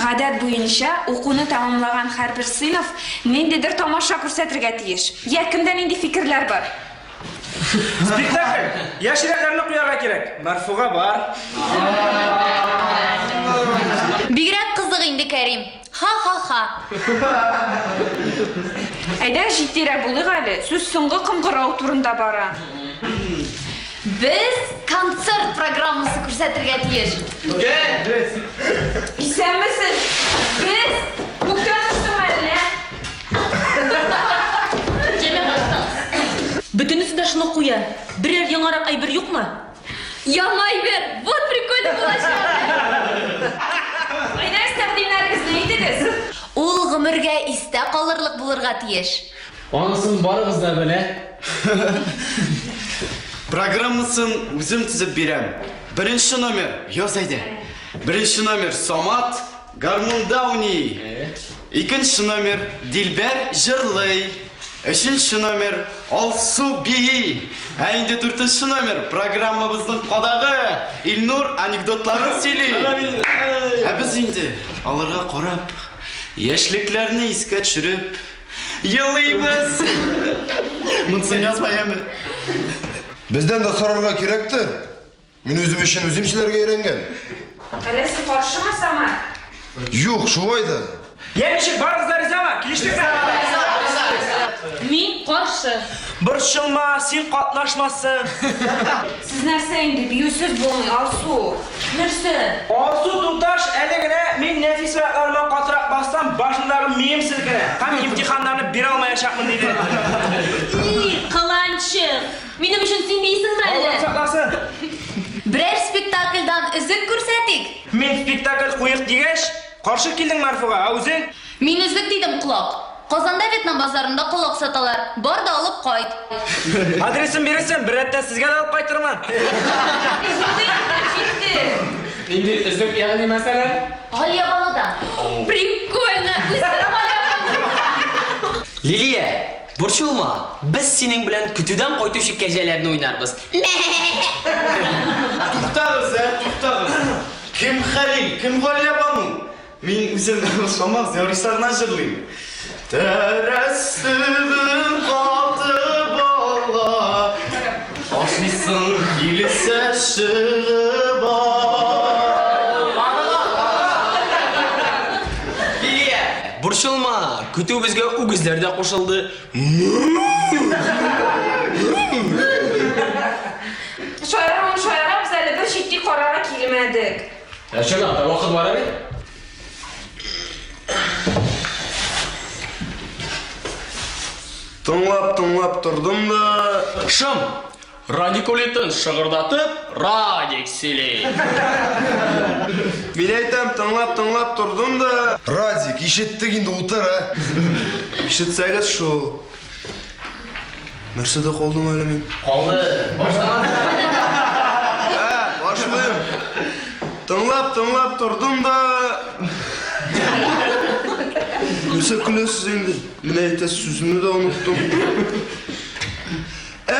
Гадәт буенча, укуны тәмамлаган һәрбер сыйныф ниндидер тамаша күрсәтергә тиеш. Йә, кемдә нинди фикерләр бар? Спектакль! Яшь йөрәкләрне куярга кирәк. Мәрфуга бар. Бигрәк кызык инде, Кәрим. Ха-ха-ха. Әйдә, җитдирәк булыйк әле. Сүз соңгы кыңгырау турында бара. Без концерт программасы күрсәтергә тиеш. Без! Исәнмесез! Без! Күктән очтымы әллә? Бөтенесе дә шуны куя. Берәр яңарак әйбер юкмы? Яңа әйбер! Вот прикольно булачак! Әйдәгез, тәкъдимнәрегезне әйтегез. Ул гомергә истә калырлык булырга тиеш. Анысын барыгыз да белә. Программасын үзем төзеп бирәм. Беренче номер, яз әйдә. Беренче номер Самат гармунда уйный. Икенче номер Дилбәр җырлый. Өченче номер Алсу бии. Ә инде дүртенче номер программабызның кадагы Илнур анекдотларын сөйли. Ә без инде аларга карап, яшьлекләрне искә төшереп елыйбыз. Монысын язма, яме. Бездән дә сорарга кирәктер. Мин үзем өчен үзем сөйләргә өйрәнгән. Әллә син каршымы, Самат? Юк, шулай да. Я ничек, барыгыз да ризамы? Килештекме? Мин каршы. Борчылма, син катнашмассың. Сез нәрсә инде, биюсез булмый, Алсу. Нәрсә? Алсу туташ, әле генә мин нәфис аякларыма катырак бассам, башымдагы мием селкенә һәм имтиханнарны бирә алмаячакмын, диде. И, кыланчык! Минем өчен син биисеңме әллә? Аллаһ сакласын! Берәр спектакльдан өзек күрсәтик. Мин спектакль куйыйк дигәч, каршы килдең Мәрфуга, ә үзең? Мин өзек дидем, колак. Казанда Вьетнам базарында колак саталар. Бар да алып кайт. Адресын бирерсең, бер рәттән сезгә дә алып кайтырмын. Җитте инде, җитте. Нинди өзек, ягъни мәсәлән? Галиябанудан. Прикольно! Үстереп Галиябану. Лилия, Борчылма, без синең белән көтүдән кайтучы кәҗәләрне уйнарбыз. Туктагыз, ә, туктагыз. Кем Хәлил, кем Галиябану? Мин үзем ошамагыз, ярыйсы гына җырлыйм. Тәрәз төбен катып ала, Ашыйсың килсә чыгып ал. Лилия, борчылма, көтүебезгә үгезләр дә кушылды. Шаярмын, шаярабыз әле, бер җитди карарга килмәдек. Ә чынлап та вакыт бар әле. Тыңлап-тыңлап тордым да. Шым! Радикулитын шыгырдатып, Радик сөйли. Мин әйтәм, тыңлап-тыңлап тордым да. Радик, ишеттек инде, утыр, ә. Ишетсәгез шул. Нәрсәдә калдым әле мин? Калды. Башлама. Ә, башлыйм. Тыңлап-тыңлап тордым да. Нәрсә көләсез инде? Менә әйтәсе сүземне дә оныттым. Ә!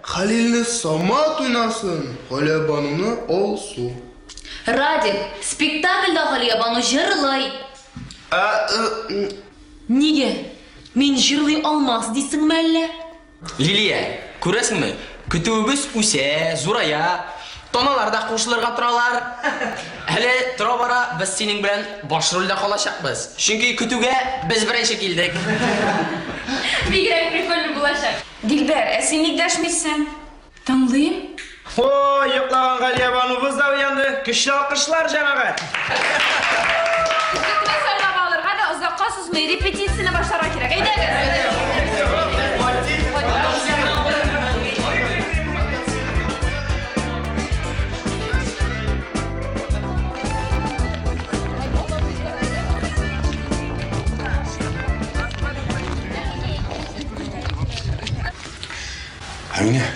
Хәлилне Самат уйнасын, Галиябануны Алсу. Радик, спектакльдә Галиябану җырлый. Ә, э, Нигә? Мин җырлый алмас дисеңме әллә? Лилия, күрәсеңме, көтүебез үсә, зурая. Таналар да кушылырга торалар. Әле тора-бара без синең белән баш рольдә калачакбыз. Чөнки көтүгә без беренче килдек. Бигрәк прикольно булачак. Дилбәр, ә син ник дәшмисең? Тыңлыйм. Ой, йоклаган Галиябанубыз да уянды. Көчле алкышлар, җәмәгать! Үзлекне сайлап алырга да озакка сузмый репетицияне башларга кирәк. Әйдәгез! Әминә,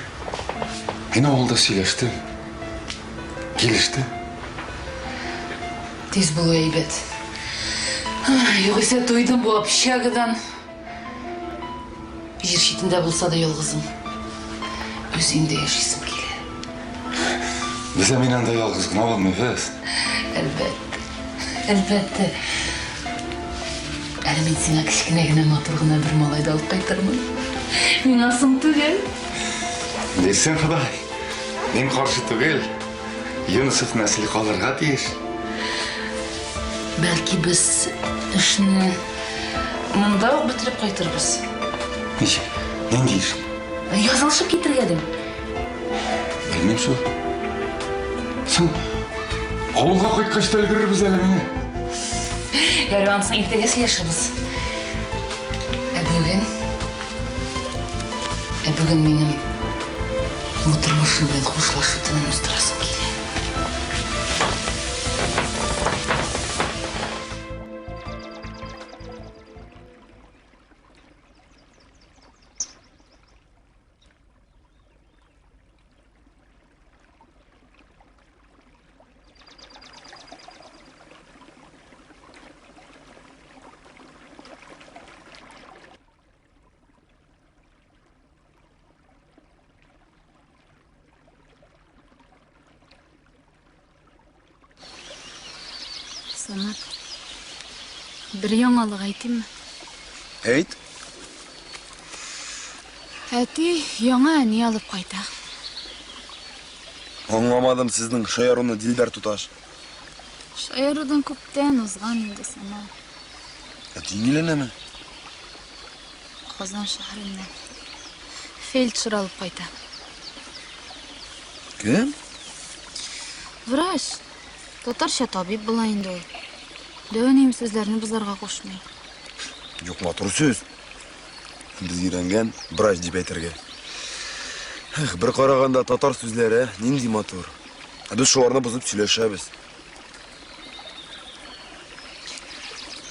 мин авылда сөйләштем. Килеште. Тиз булу әйбәт. Югыйсә туйдым бу общагадан. Җир читендә булса да ялгызым. Үз өемдә яшисем килә. Без Әминә анда ялгыз гына булмыйбыз. Әлбәттә. Әлбәттә. Әле мин сиңа кечкенә генә матур гына бер малай да алып кайтырмын. Миңа соң түгел. Бирсен Ходай. Мин каршы түгел. Юнысов нәселе калырга тиеш. Бәлки без эшне монда ук бетереп кайтырбыз. Ничек? Нинди эш? Язылышып китергә дим. Белмим шул. Соң, авылга кайткач та өлгерербез әле менә. Ярый, анысын иртәгә сөйләшербез. Ә бүген? Ә бүген минем бу тормышым белән хушлашу төнен уздырасым килә. Самат, бер яңалык әйтимме? Әйт. Әти яңа әни алып кайта. Аңламадым сезнең шаяруны, Дилбәр туташ. Шаярудан күптән узган инде Самат. Әтиең өйләнәме? Казан шәһәреннән. Фельдшер алып кайта. Кем? Врач. Татарча табиб була инде ул. Дәү әнием сүзләрне бозарга кушмый. Юк, матур сүз. Без өйрәнгән врач дип әйтергә. Эх, бер караганда татар сүзләре нинди матур. Ә без шуларны бозып сөйләшәбез.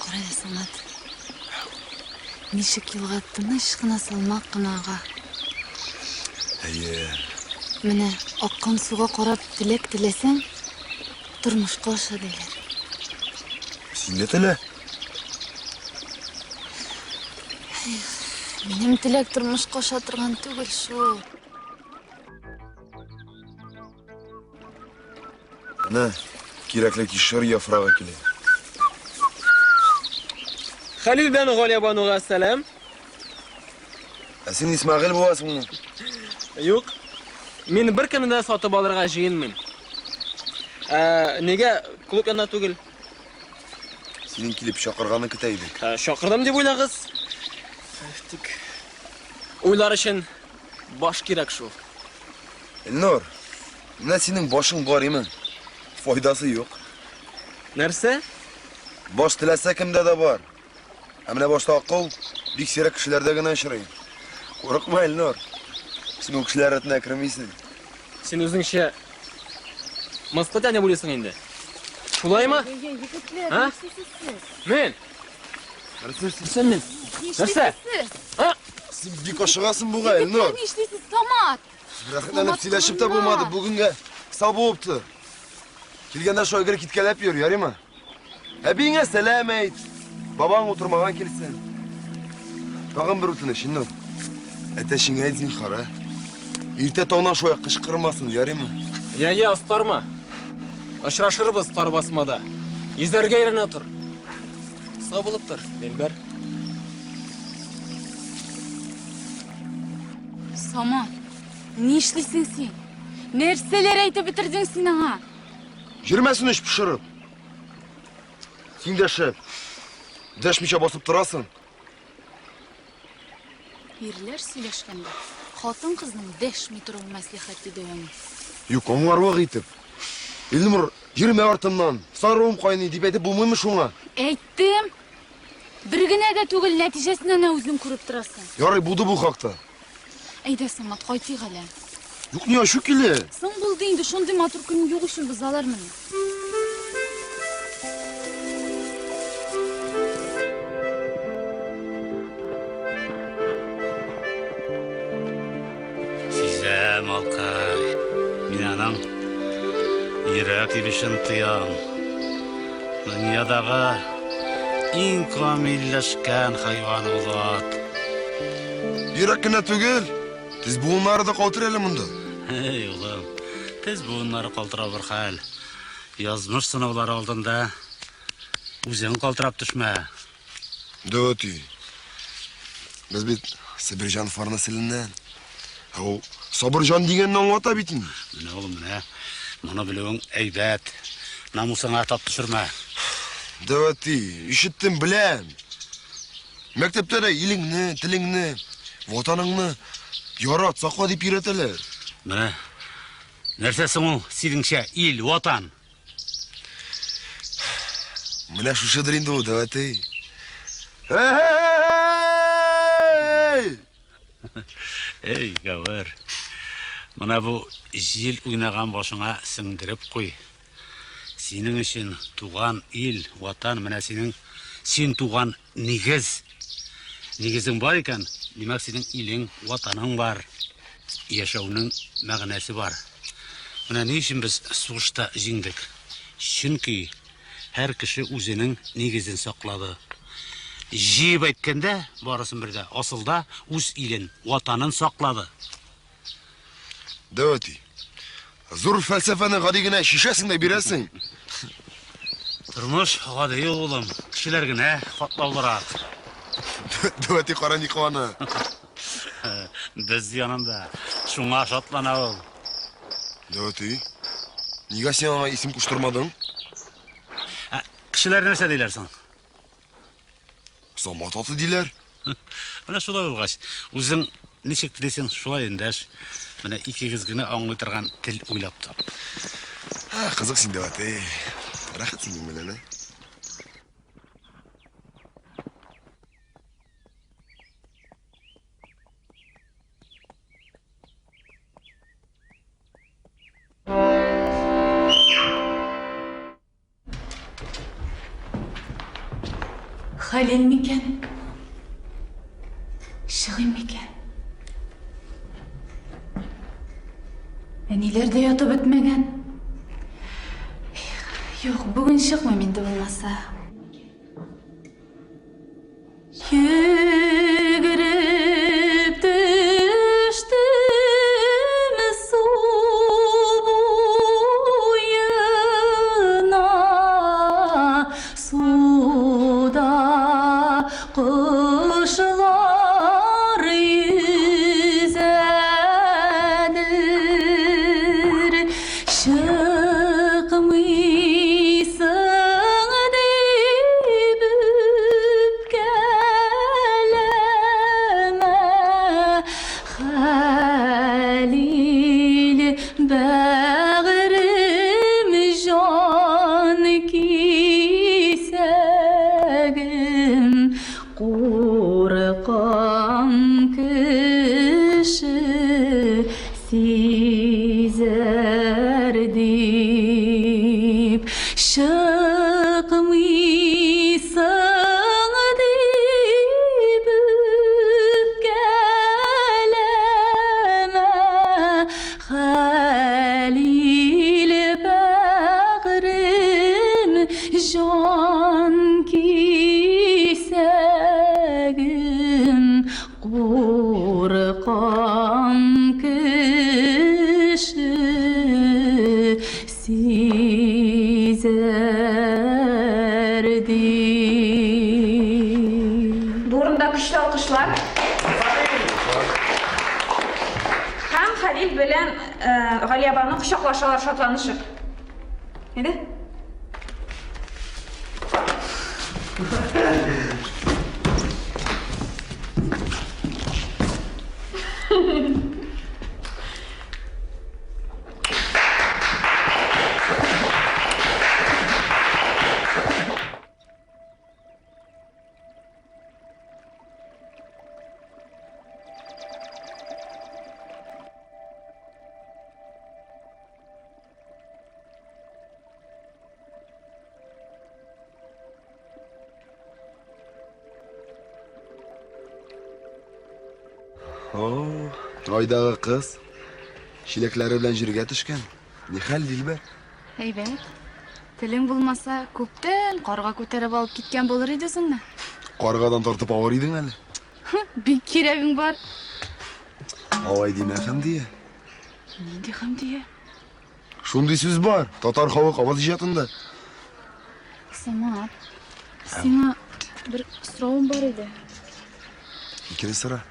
Кара әле, Самат. Ничек елга тыныч кына, салмак кына ага. Әйе. Менә аккан суга карап теләк теләсәң, тормышка аша диләр. Син дә телә. Минем теләк тормышка аша торган түгел шул. Менә кирәкле кишер яфрагы килә. Хәлил белән Галиябануга сәлам. Ә син Исмәгыйль буласыңмы? Юк. Мин беркемне дә сатып алырга җыенмыйм. Ә, нигә клуб янында түгел? Синең килеп чакырганны көтә идек. Ә, чакырдым дип уйлагыз. Тик уйлар өчен баш кирәк шул. Илнур, менә синең башың бар име? Файдасы юк. Нәрсә? Баш теләсә кемдә дә бар. Ә менә башта акыл бик сирәк кешеләрдә генә очрый. Курыкма, Илнур. Син ул кешеләр рәтенә кермисең. Син үзеңчә мыскыл итә дип уйлыйсың инде. Шулаймы? Егетләр, А? нишлисез сез? Мин. Нәрсә мин? Нәрсә? Нишлисез? Син бик ашыгасың бугай, Илнур. Егетләр, нишлисез? Самат! Рәхәтләнеп сөйләшеп тә булмады. Бүгенгә сау булып тор. Килгәндә шулай гел киткәләп йөр, ярыймы? Әбиеңә сәлам әйт. Бабаң утырмаган килсен. Тагын бер үтенеч, Илнур. Әтәчеңә әйт зинһар, ә? Иртә таңнан шулай кычкырмасын, ярыймы? Я, я, остарма. Очрашырбыз тар басмада. Йөзәргә өйрәнә тор. Сау булып тор, Дилбәр. Самат, нишлисең син? Нәрсәләр әйтеп бетердең син аңа? Йөрмәсен эч пошырып. Син дә шәп. Дәшмичә басып торасың. Ирләр сөйләшкәндә хатын-кызның дәшми торуы мәслихәт, диде әни. Юк, аңларлык итеп. Илнур, йөрмә артымнан, саруым кайный дип әйтеп булмыймы шуңа? Әйттем. Бер генә дә түгел, нәтиҗәсен әнә үзең күреп торасың. Ярый, булды бу хакта. Әйдә, Самат, кайтыйк әле. Юк, ни ачу килә? Соң булды инде, шундый матур көн юк өчен бозалармыни? Сизәм, алкай. Мин аның йөрәк тибешен тоям. Дөньядагы иң камилләшкән хайван ул ат. Йөрәк кенә түгел, тез буыннары да калтырый әле монда. Эй, улым, тез буыннары калтырау бер хәл. Язмыш сынаулары алдында. Үзең калтырап төшмә. Дәү әти, без бит Сабирҗановлар нәселеннән. Ә ул Сабырҗан дигәнне аңлата бит инде. Менә, улым, менә. Моны белүең әйбәт. Намусыңа тап төшермә. Дәү әти, ишеттем, беләм. Мәктәптә дә илеңне, телеңне, ватаныңны ярат, сакла дип өйрәтәләр. Менә нәрсә соң ул синеңчә ил, ватан? Менә шушыдыр инде ул, дәү әти. Эй! Эй, гавер. Менә бу җил уйнаган башыңа сеңдереп куй. Синең өчен туган ил, ватан, менә синең син туган нигез. Нигезең бар икән, димәк, синең илең, ватаның бар. Яшәүнең мәгънәсе бар. Менә ни өчен без сугышта җиңдек? Чөнки һәр кеше үзенең нигезен саклады. Җыеп әйткәндә, барысын бер дә, асылда үз илен, ватанын саклады. Дәү әти, зур фәлсәфәне гади генә чишәсең дә бирәсең. Тормыш гади ул, улым. Кешеләр генә катлаулырак. Дәү әти кара ни кылана. Без янында. Шуңа шатлана ул. Дәү әти, нигә син аңа исем куштырмадың? Ә, кешеләр нәрсә диләр соң? Самат аты диләр. Менә шулай булгач, үзең ничек телисең, шулай эндәш. Менә икегез генә аңлый торган тел уйлап тап. Кызык син, дәү әти. Рәхәт синең белән, ә? Хәлил микән? Чыгыйм микән? Әниләр дә ятып бетмәгән. Юк, бүген чыкмыйм инде булмаса. Йөгереп төштем су буена, суда кошлар йөзәдер. Чыкмыйсың дип үпкәләмә, Хәлил бәгърем, җан кисәгем, Куркам кеше сизәр дип, чыкмыйсың дип үпкәләмә, Хәлил бәгърем, җан кисәгем, Куркам кеше сизәр дип. Бу урында көчле алкышлар. Һәм Хәлил белән Галиябану кочаклашалар шатланышып. Әйдә. О, айдагы кыз чиләкләре белән җиргә төшкән. Нихәл, Дилбәр? Әйбәт. Телең булмаса, күптән карга күтәреп алып киткән булыр иде үзеңне. Каргадан тартып авыр идең әле. Бик кирәгең бар. Алай димә, Хәмдия. Нинди Хәмдия? Шундый сүз бар, татар халык аваз иҗатында. Самат. Сиңа бер соравым бар иде. Икене сора.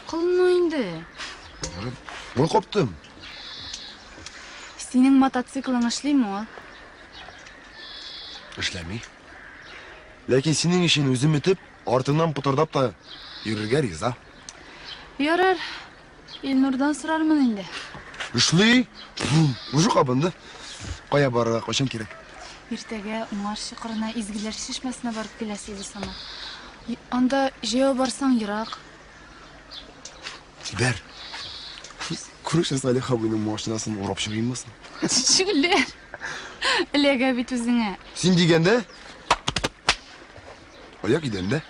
Кылына инде. Мин каптым. Синең мотоциклың эшлиме ул? Эшләми. Ләкин синең өчен үзем итеп, артыңнан потырдап та йөрергә риза. Ярар, Илнурдан сорармын инде. Эшли. Уже кабынды. Кая барырга, кайчан кирәк? Иртәгә Уңар чокырына Изгеләр чишмәсенә барып киләсе иде Самат. Анда җәяү барсаң ерак. Дилбәр. Күрше Салих абыйның машинасын урап чыгыйммы соң? Чүләр. Эләгә бит үзеңә. Син дигәндә аяк идәндә.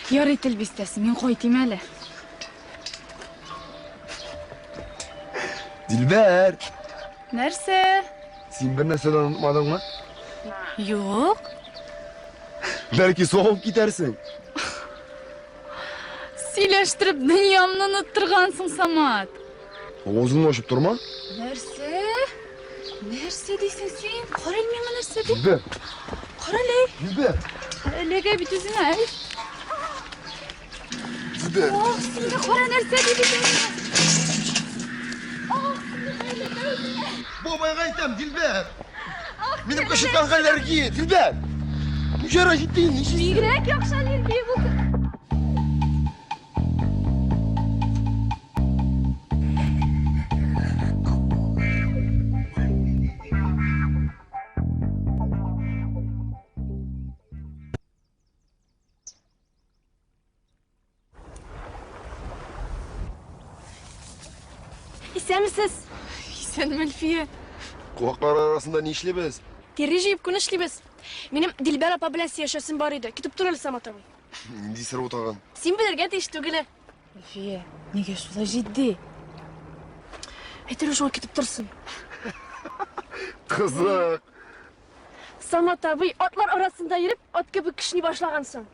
Ярый тел бистәсе, мин кайтыйм әле. Дилбәр! Нәрсә? Син бер нәрсә дә онытмадыңмы? Юк. Бәлки соғып китәрсең. Сөйләштереп дөньямны оныттыргансың, Самат. Авызыңны ачып торма. Нәрсә? Нәрсә дисең син? Кара әле миңа нәрсә ди? Дилбәр. Кара әле. Дилбәр. Эләгә бит үзеңә, әй. Дилбәр. Ох, син дә кара нәрсә ди бит миңа. Ох, Бабайга әйтәм, Дилбәр. Минем кычытканга аллергия, Дилбәр. Ничара җитте инде, ничек? Бигрәк яхшы аллергия булды. Исәнмесез. Исәнме, Әлфия. Куаклар арасында ни эшлибез? Тире җыеп күн эшлибез. Минем Дилбәр апа белән сөйләшәсем бар иде. Китеп тор әле, Самат абый. Нинди сер бу тагын? Син белергә тиеш түгел. Әлфия, нигә шулай җитди? Әйтер шуңа китеп торсын. Кызык. Самат абый, атлар арасында йөреп, ат кебек кешни башлагансың.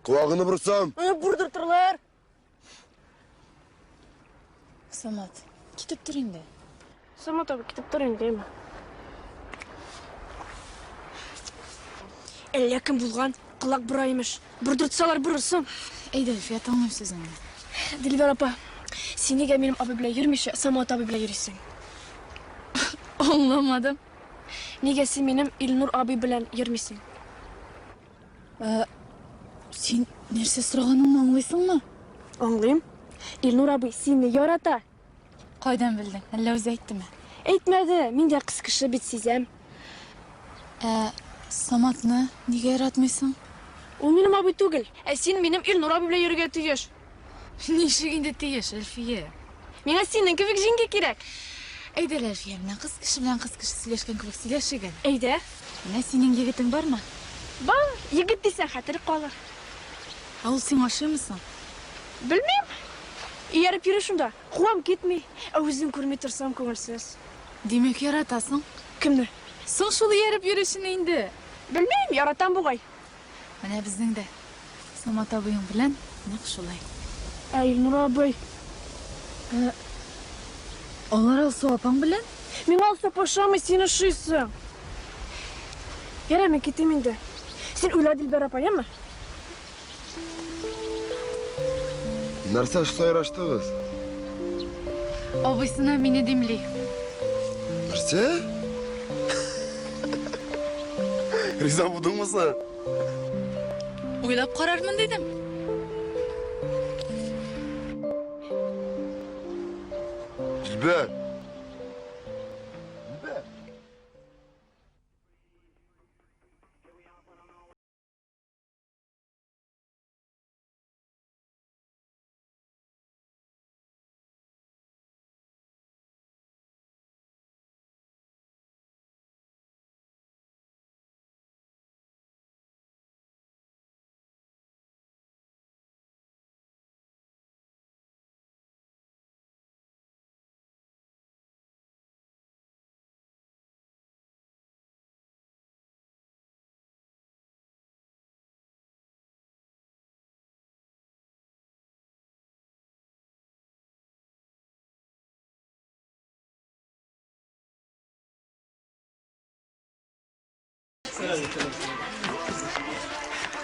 Колагыңны борсам. Бурдыртырлар. Самат, китеп тор инде. Самат абый, китеп тор инде, әйме. Әллә кем булган, колак бора имеш. Бурдыртсалар борырсың. Әйдә, Әлфия, тыңлыйм сүзеңне. Дилбәр апа, син нигә минем абый белән йөрмичә, Самат абый белән йөрисең? Аңламадым. Нигә син минем Илнур абый белән йөрмисең? Ә, син нәрсә сораганыңны аңлыйсыңмы? Аңлыйм. Илнур абый сине ярата. Кайдан белдең? Әллә үзе әйттеме? Әйтмәде, мин дә кыз кеше бит сизәм. Ә Саматны нигә яратмыйсың? Ул минем абый түгел, ә син минем Илнур абый белән йөрергә тиеш. Ничек инде тиеш, Әлфия? Миңа синең кебек җиңги кирәк. Әйдә әле, Әлфия, менә кыз кеше белән кыз кеше сөйләшкән кебек сөйләшик әле. Әйдә. Менә синең егетең бармы? Бар, егет дисәң хәтер калыр. Ә ул сиңа ошыймы соң? Белмим. Ияреп йөри шунда. Куам китми. Ә үзен күрми торсам күңелсез. Димәк, яратасың? Кемне? Соң шул ияреп йөрүчене инде. Белмим, яратам бугай. Менә безнең дә Самат абыең белән нәкъ шулай. Ә Илнур абый? Ә, алар Алсу апаң белән? Миңа Алсу апа ошамый, син ошыйсың. Ярар, мин китим инде. Син уйла, Дилбәр апа, яме? Нәрсә сайраштыгыз? Абыйсына мине димли. Нәрсә? Риза булдыңмы соң? Уйлап карармын дидем. Дилбәр.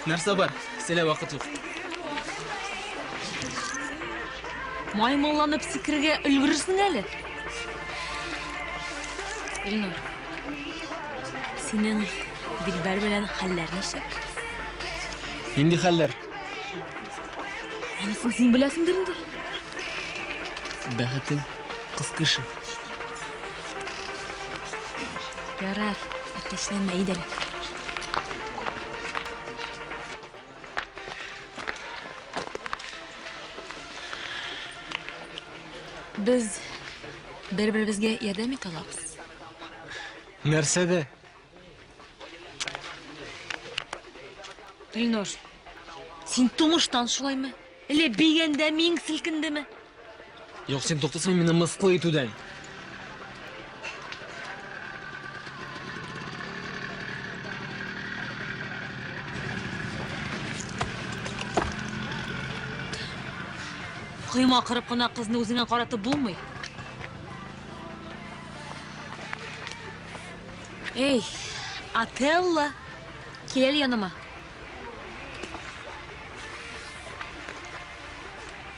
Нәрсә бар? Сөйлә, вакыт юк. Маймылланып сикерергә өлгерерсең әле. Илнур, синең Дилбәр белән хәлләр ничек? Нинди хәлләр? Анысын син беләсеңдер инде. Бәхетем кыз кеше. Ярар, әтәчләнмә, әйдә әле. Без бер-беребезгә ярдәм итә алабыз. Нәрсәдә? Илнур, син тумыштан шулаймы? Әллә бигәндә миң селкендеме? Юк, син туктасаң мине мыскыл итүдән. Койма кырып кына кызны үзеңә каратып булмый. Эй, Отелло, кил әле яныма.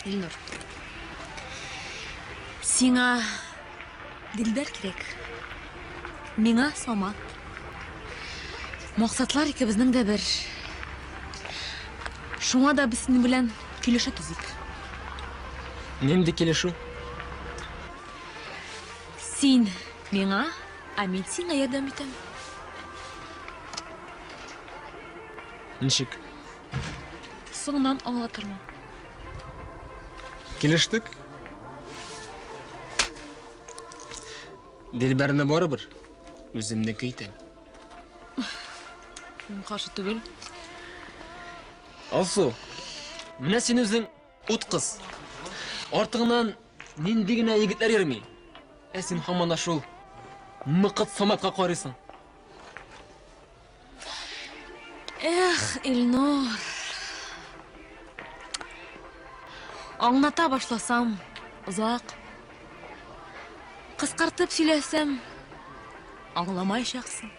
Илнур. Сиңа Дилбәр кирәк. Миңа Самат. Максатлар икебезнең дә бер. Шуңа да без синең белән килешү төзик. Нинди килешү? Син миңа, ә мин сиңа ярдәм итәм. Ничек? Соңыннан аңлатырмын. Килештек. Дилбәрне барыбер үземнеке итәм. Мин каршы түгел. Алсу, менә син үзең ут кыз. Артыңнан нинди генә егетләр йөрми. Ә син һаман да шул мыкыт Саматка карыйсың. Эх, Илнур. Аңлата башласам, озак. Кыскартып сөйләсәм, аңламаячаксың.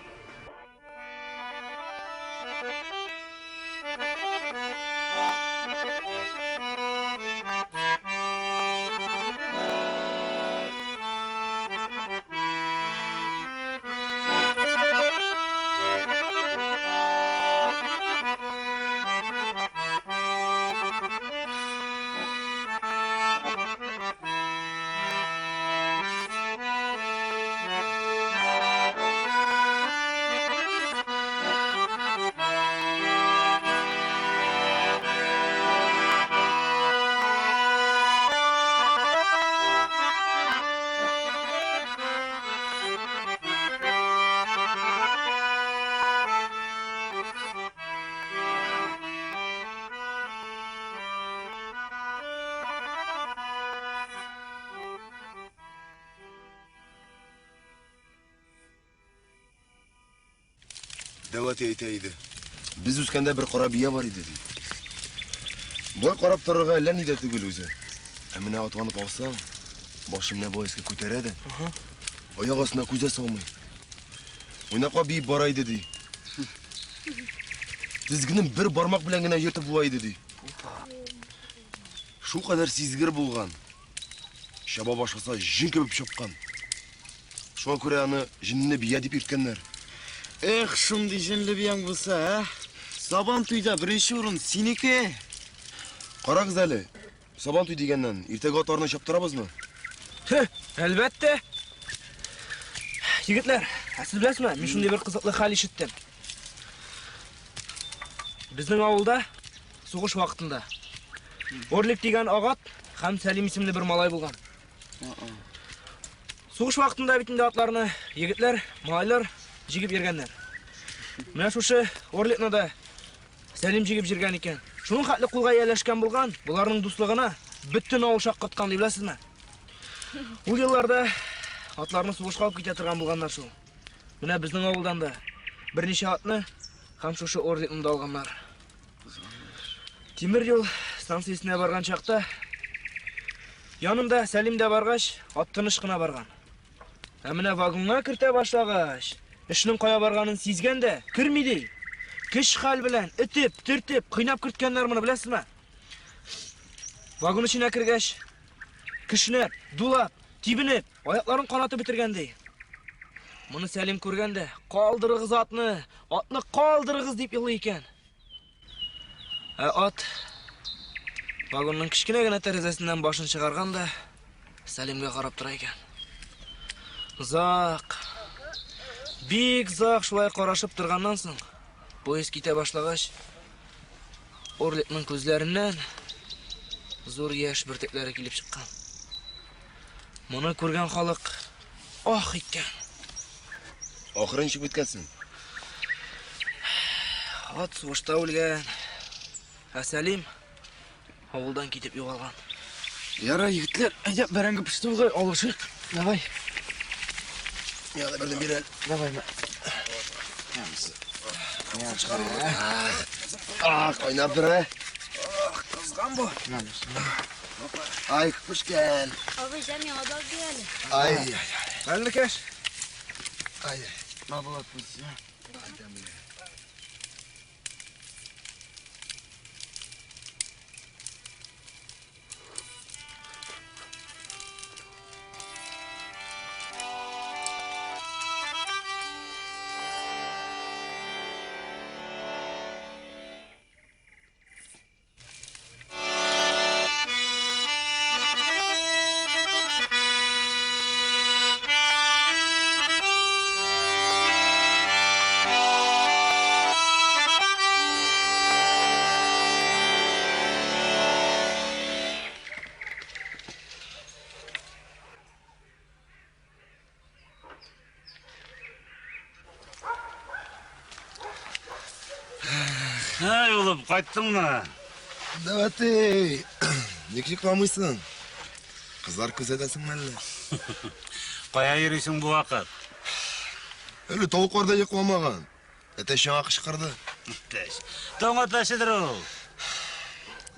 Дәү әти әйтә иде. Без үскәндә бер кара бия бар иде, ди. Болай карап торырга әллә ни дә түгел үзе. Ә менә атланып алсаң, башын менә болай өскә күтәрә дә, аяк астына күз дә салмый. Уйнаклап биеп бара иде, ди. Тезгенен бер бармак белән генә йөртеп була иде, ди. Шулкадәр сизгер булган. Чаба башласа, җен кебек чапкан. Шуңа күрә аны җенле бия дип йөрткәннәр. Эх, шундый җенле бияң булса, ә? Сабан туйда беренче урын синеке. Карагыз әле, Сабан туй дигәннән, иртәгә атларны чаптырабызмы? Хе, әлбәттә. Егетләр, ә сез беләсезме, мин шундый бер кызыклы хәл ишеттем. Безнең авылда сугыш вакытында Орлик дигән агат һәм Сәлим исемле бер малай булган. Сугыш вакытында бит инде атларны егетләр, малайлар җигеп йөргәннәр. Менә шушы Орликны да Сәлим җигеп җиргән икән. Шуның хәтле кулга ияләшкән булган, боларның дуслыгына бөтен авыл шаккаткан ди, беләсезме? Ул елларда атларны сугышка алып китә торган булганнар шул. Менә безнең авылдан да берничә атны һәм шушы Орликны да алганнар. Тимер юл станциясенә барган чакта янымда Сәлим дә баргач, ат тыныч кына барган. Ә менә вагонга кертә башлагач, эшнең кая барганын сизгән дә, керми ди. Көч-хәл белән, этеп, төртеп, кыйнап керткәннәр моны, беләсезме? Вагон эченә кергәч, кешнәп, дулап, тибенеп, аякларын канатып бетергән ди. Моны Сәлим күргән дә, калдырыгыз атны, атны калдырыгыз дип елый икән. Ә ат вагонның кечкенә генә тәрәзәсеннән башын чыгарган да Сәлимгә карап тора икән. Озак, бик озак шулай карашып торганнан соң, поезд китә башлагач, Орликның күзләреннән зур яшь бөртекләре килеп чыккан. Моны күргән халык ах иткән. Ахыры ничек беткән соң? Ат сугышта үлгән. Ә Сәлим авылдан китеп югалган. Ярар, егетләр, әйдә, бәрәңге пеште бугай, алышыйк. Давай. Миңа да бердән бир әле. Давай, мә. А, кайнап тора. Кызган бу. Ай, пешкән. Абый, җә миңа да алып бир әле. Ай, ай, ай. Хәлнекәш. Ай, ай. На, Булат, пусть. Әй, улым, кайттыңмы? Дәвәти, ник йокламыйсың? Кызлар күзәтәсеңме әллә? Кая йөрисең бу вакыт? Әле тавыклар да йокламаган. Әтәч яңа кычкырды. Әтәч. Таң әтәчедер ул.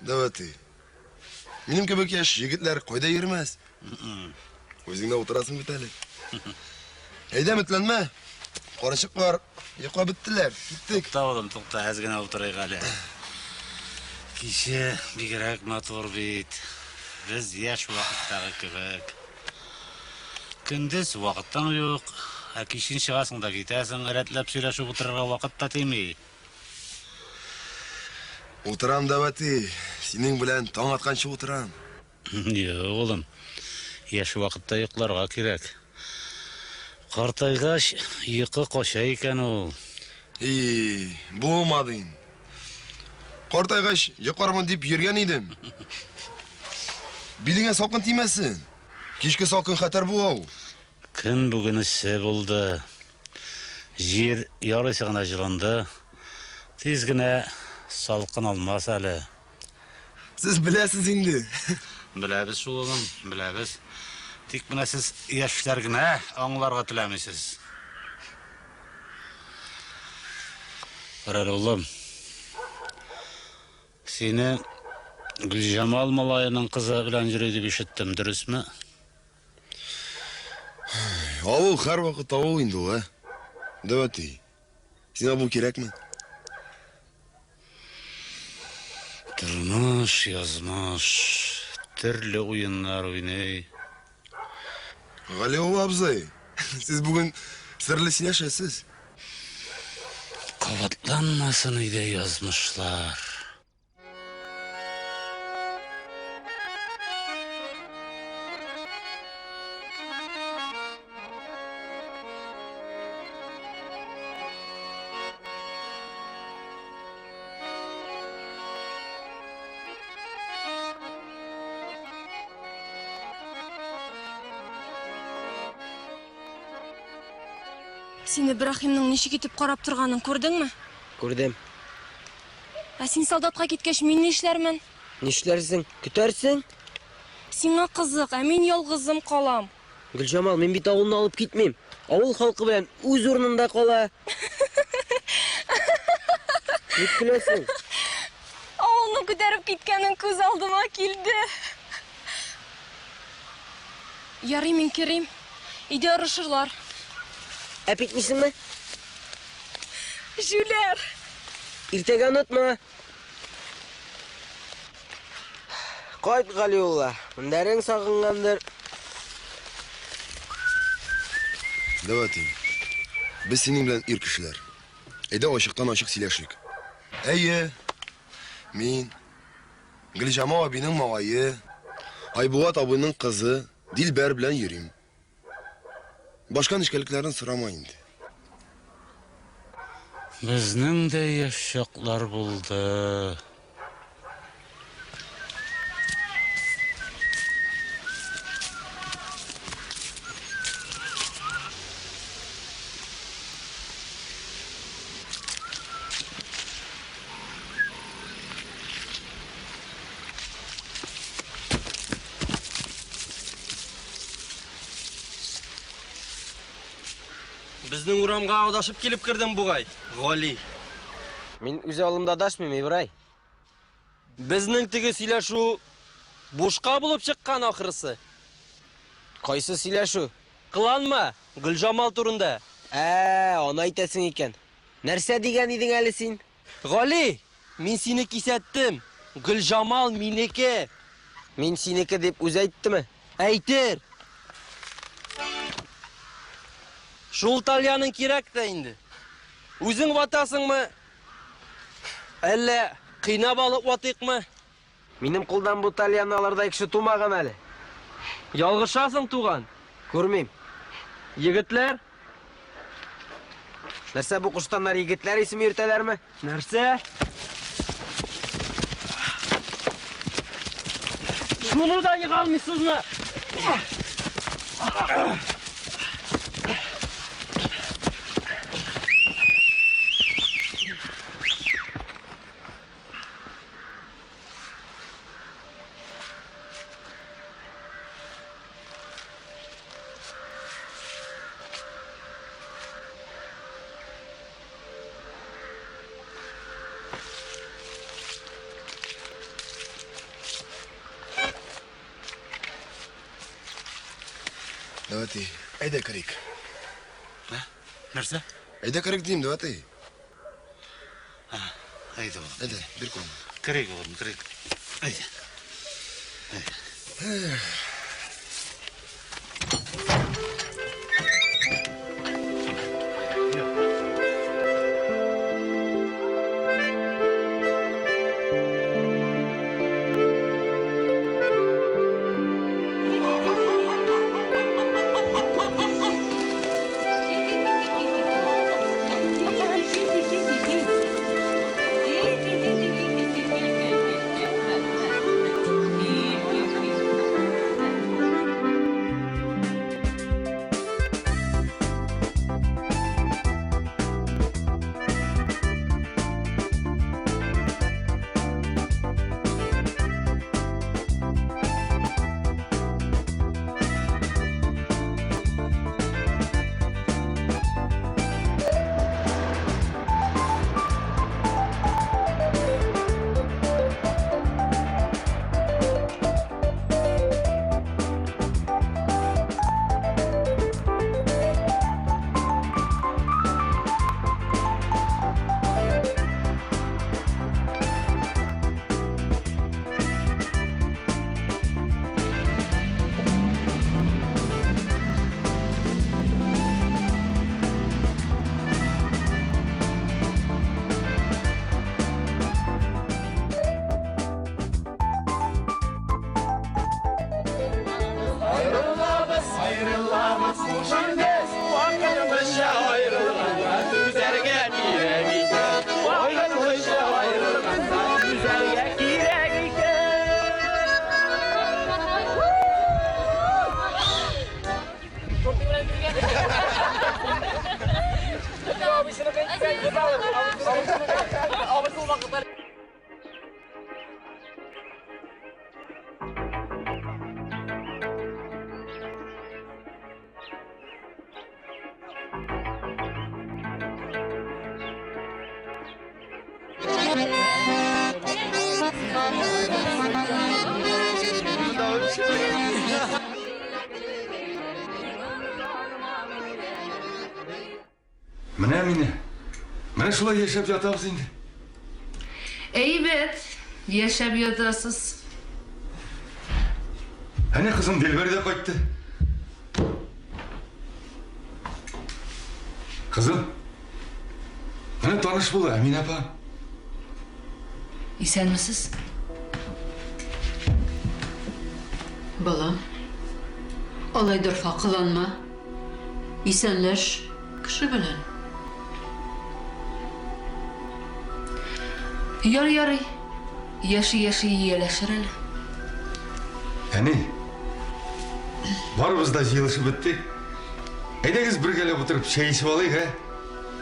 Дәвәти, минем кебек яшь егетләр кайда йөрмәс? Үзең дә утырасың бит әле. Әйдә, өметләнмә. Карачыклар йоклап беттеләр. Киттек. Тукта, улым, тукта, әз генә утырыйк әле. Киче бигрәк матур бит. Без яшь вакыттагы кебек. Көндез вакытың юк, ә кичен чыгасың да китәсең, рәтләп сөйләшеп утырырга вакыт та тими. Утырам, Дәвәти. Синең белән таң атканчы утырам. Юк, улым, яшь вакытта йокларга кирәк. Картайгач, йокы кача икән ул. И, булмады инде. Картайгач, йоклармын дип йөргән идем. Билеңә салкын тимәсен. Кичке салкын хәтәр була ул. Көн бүген эссе булды. Җир ярыйсы гына җылынды. Тиз генә салкын алмас әле. Сез беләсез инде. Беләбез шул, улым, беләбез. Тик менә сез яшьләр генә аңларга теләмисез. Карале, улым. Сине Гөлҗамал малаеның кызы белән йөри дип ишеттем, дөресме? Авыл һәрвакыт авыл инде ул, ә? Дәвәти. Сиңа бу кирәкме? Тормыш, язмыш, төрле уеннар уйный. Галиулла абзый, сез бүген серле сөйләшәсез. Кабатланмасын иде язмышлар. Син Ибраһимның ничек итеп карап торганын күрдеңме? Күрдем. Ә син солдатка киткәч, мин нишләрмен? Нишләрсең? Көтәрсең? Сиңа кызык, ә мин ялгызым калам. Гөлҗамал, мин бит авылны алып китмим. Авыл халкы белән үз урынында кала. Ник көләсең? Авылны күтәреп киткәнең күз алдыма килде. Ярый, мин керим. Өйдә орышырлар. Әп итмисеңме? Җүләр! Иртәгә онытма. Кайт, Галиулла, мендәрең сагынгандыр. Давай, әти. Без синең белән ир кешеләр. Әйдә ачыктан-ачык сөйләшик. Әйе, мин, Гөлҗамал абиның малае, Айбулат абыйның кызы Дилбәр белән йөрим. Башка нечкәлекләрен сорама инде. Безнең дә яшь чаклар булды. Безнең урамга адашып килеп кердең бугай, Гали. Мин үз авылымда адашмыйм, Ибрай. Безнең теге сөйләшү бушка булып чыккан ахрысы. Кайсы сөйләшү? Кыланма, Гөлҗамал турында. Ә, аны әйтәсең икән. Нәрсә дигән идең әле син? Гали, мин сине кисәттем. Гөлҗамал минеке. Мин синеке дип үзе әйттеме? Әйтер. Шул тальяның кирәк тә инде. Үзең ватасыңмы? Әллә кыйнап алып ватыйкмы? Минем кулдан бу тальянны алырдай кеше тумаган әле. Ялгышасың, туган. Күрмим. Егетләр? Нәрсә бу куштаннар егетләр исеме йөртәләрме? Нәрсә? Шуны да ега алмыйсызмы? Давайте, әйдә керик. Нәрсә? Әйдә керик дим, давайте. Әйдә, улым. Әйдә, бир кулыңны. Керик, улым, керик. Әйдә. Әйдә. Аерылабыз, аерылабыз, хуш инде, вакытлыча аерылганга түзәргә кирәк икән. Вакытлыча аерылганга түзәргә кирәк икән. Менә мине. Менә шулай яшәп ятабыз инде. Әйбәт, яшәп ятасыз. Әнә кызым Дилбәр дә кайтты. Кызым, менә таныш бул, Әминә апа. Исәнмесез. Балам, алай дорфа кыланма. Исәнләш кеше белән. Ярый, ярый. Яши-яши ияләшер әле. Әни, барыбыз да җыелышып беттек. Әйдәгез бергәләп утырып чәй эчеп алыйк, ә?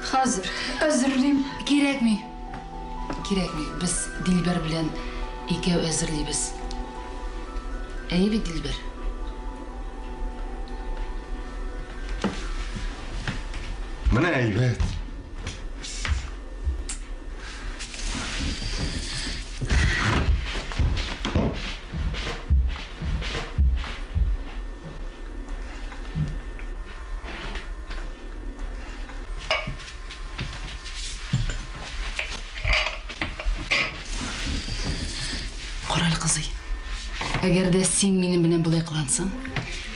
Хәзер әзерлим. Кирәкми. Кирәкми. Без Дилбәр белән икәү әзерлибез. Әйе бит, Дилбәр? Менә әйбәт. Карале, кызый. Әгәр дә син минем белән болай кылансаң,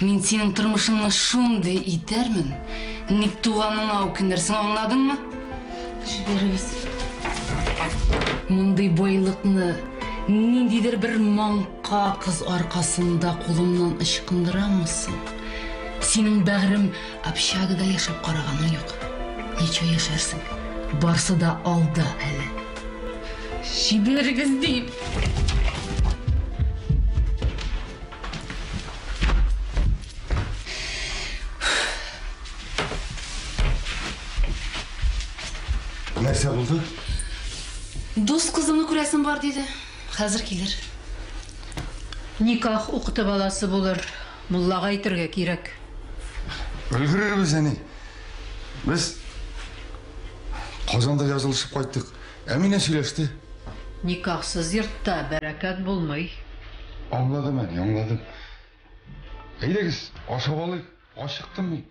мин синең тормышыңны шундый итәрмен, ник туганыңа үкенерсең, аңладыңмы? Җибәрегез. Мондый байлыкны ниндидер бер маңка кыз аркасында кулымнан ычкындырамы соң? Синең бәгърем общагада яшәп караганың юк. Ничә яшәрсең? Барсы да алда әле. Җибәрегез дим. Нәрсә булды? Дус кызымны күрәсем бар диде. Хәзер килер. Никах укытып аласы булыр. Муллага әйтергә кирәк. Өлгерербез, әни. Без Казанда язылышып кайттык. Әминә сөйләште. Никахсыз йортта бәрәкәт булмый. Аңладым, әни, аңладым. Әйдәгез, ашап алыйк. Ачыктым мин.